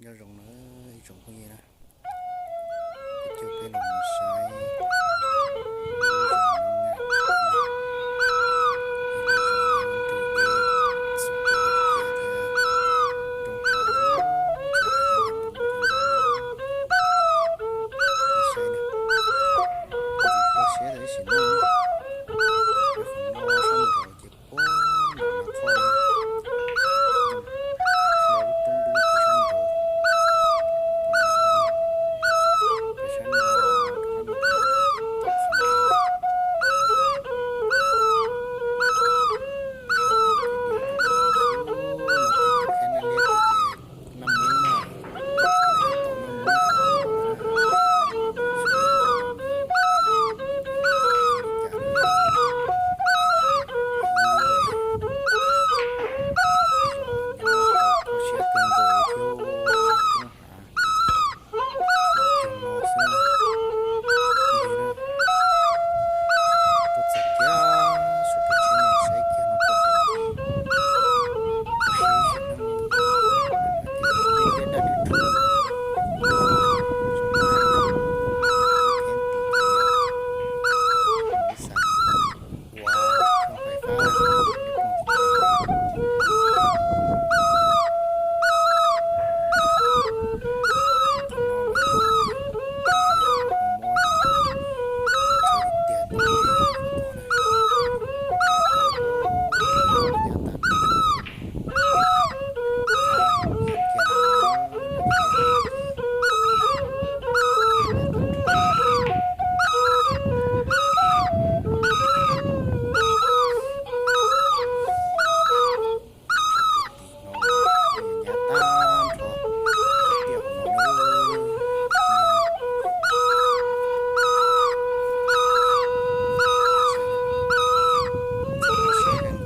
Nyob zoo na ib tsoom phooj ywg na, kuv coj peb los mus saib ntxim koj siab tiam sis no, sab nraud ces puag nram no qhov no, lub roob dub tim sab nraud, sab no, Naj Mub na, tau Naj Mub, cas kho siab kawg nkaus li thiab roob hav. Cog no xwb na, tuaj txog kiag saum pem tsheb no saib kiag no rau hauv ces, kho siab ib sim neej, ces peb daj rwb rhuv, zoo na, lub kheeb tim ces yog lub xav ua khoom fais fab na, peb phooj ywg. Tus no mas yog muab txhua tiag tiag tau li qhov tod na, yav tag nrho, thab heev kiag na, no ces yav tag nrho. Tim no nyab tag nrho, tiaj hauv no na. Ntxim koj siab kawg nkaus li.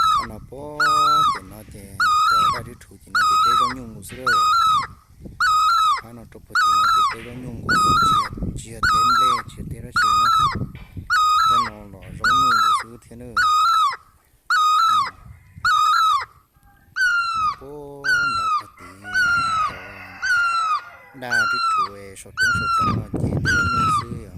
Qhov no puag pem no ces cov daj rwb rhuv ces no ces peb zaub nyuj nkaus xwb lawm. Phab no rau puag tim no ces peb zaub nyuj nkaus xwb, tsis yog, tsis yog teb nplej, tsis yog teb dab tsi na. Zaub no los zaub nyuj nkaus xwb thiab na. Puag nram puag tid cov daj rwb rhuv saum roob saum roob no ces peb zaub nyuj xwb yom.